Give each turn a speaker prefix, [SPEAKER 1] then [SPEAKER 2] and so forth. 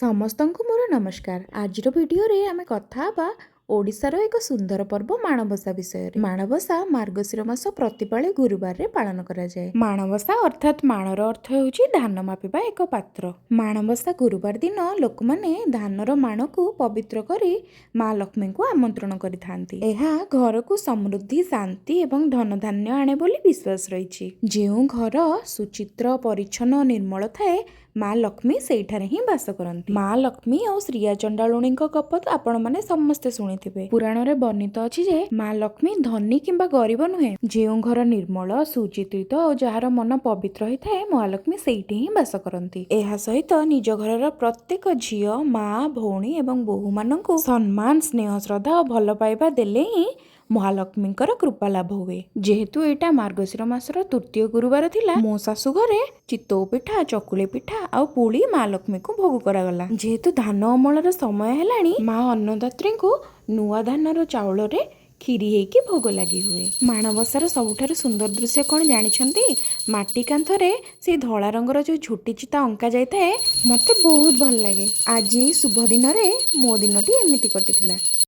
[SPEAKER 1] ସମସ୍ତଙ୍କୁ ମୋର ନମସ୍କାର। ଆଜିର ଭିଡ଼ିଓରେ ଆମେ କଥା ହେବା ଓଡ଼ିଶାର ଏକ ସୁନ୍ଦର ପର୍ବ ମାଣବସା ବିଷୟରେ। ମାଣବସା ମାର୍ଗଶିର ମାସ ପ୍ରତିପାଳି ଗୁରୁବାରରେ ପାଳନ କରାଯାଏ। ମାଣବସା ଅର୍ଥାତ୍ ମାଣର ଅର୍ଥ ହେଉଛି ଧାନ ମାପିବା ଏକ ପାତ୍ର। ମାଣବସା ଗୁରୁବାର ଦିନ ଲୋକମାନେ ଧାନର ମାଣକୁ ପବିତ୍ର କରି ମା ଲକ୍ଷ୍ମୀଙ୍କୁ ଆମନ୍ତ୍ରଣ କରିଥାନ୍ତି। ଏହା ଘରକୁ ସମୃଦ୍ଧି, ଶାନ୍ତି ଏବଂ ଧନଧାନ୍ୟ ଆଣେ ବୋଲି ବିଶ୍ୱାସ ରହିଛି। ଯେଉଁ ଘର ସୁଚିତ୍ର, ପରିଚ୍ଛନ୍ନ, ନିର୍ମଳ ଥାଏ, ମା ଲକ୍ଷ୍ମୀ ସେଇଠାରେ ହିଁ ବାସ କରନ୍ତି। ମା ଲକ୍ଷ୍ମୀ ଆଉ ଶ୍ରୀୟା ଚଣ୍ଡାଳୁଣୀଙ୍କ ଗପ ତ ଆପଣମାନେ ସମସ୍ତେ ଶୁଣିଥିବେ। ପୁରାଣରେ ବର୍ଣ୍ଣିତ ଅଛି ଯେ ମା ଲକ୍ଷ୍ମୀ ଧନୀ କିମ୍ବା ଗରିବ ନୁହେଁ। ଯେଉଁ ଘର ନିର୍ମଳ, ସୁଚିତ୍ରିତ ଆଉ ଯାହାର ମନ ପବିତ୍ର ହେଇଥାଏ, ମହାଲକ୍ଷ୍ମୀ ସେଇଠି ହିଁ ବାସ କରନ୍ତି। ଏହା ସହିତ ନିଜ ଘରର ପ୍ରତ୍ୟେକ ଝିଅ, ମା, ଭଉଣୀ ଏବଂ ବୋହୂମାନଙ୍କୁ ସମ୍ମାନ, ସ୍ନେହ, ଶ୍ରଦ୍ଧା ଓ ଭଲ ପାଇବା ଦେଲେ ହିଁ ମହାଲକ୍ଷ୍ମୀଙ୍କର କୃପା ଲାଭ ହୁଏ। ଯେହେତୁ ଏଇଟା ମାର୍ଗଶିର ମାସର ତୃତୀୟ ଗୁରୁବାର ଥିଲା, ମୋ ଶାଶୁ ଘରେ ଚିତଉ ପିଠା, ଚକୁଳି ପିଠା ଆଉ ପୁଳି ମା ଲକ୍ଷ୍ମୀଙ୍କୁ ଭୋଗ କରାଗଲା। ଯେହେତୁ ଧାନ ଅମଳର ସମୟ ହେଲାଣି, ମା ଅନ୍ନଦାତ୍ରୀଙ୍କୁ ନୂଆ ଧାନର ଚାଉଳରେ କ୍ଷୀରି ହେଇକି ଭୋଗ ଲାଗି ହୁଏ। ମାଣବସାର ସବୁଠାରୁ ସୁନ୍ଦର ଦୃଶ୍ୟ କ'ଣ ଜାଣିଛନ୍ତି? ମାଟି କାନ୍ଥରେ ସେଇ ଧଳା ରଙ୍ଗର ଯୋଉ ଝୋଟି ଚିତା ଅଙ୍କା ଯାଇଥାଏ, ମୋତେ ବହୁତ ଭଲ ଲାଗେ। ଆଜି ଶୁଭ ଦିନରେ ମୋ ଦିନଟି ଏମିତି କଟିଥିଲା।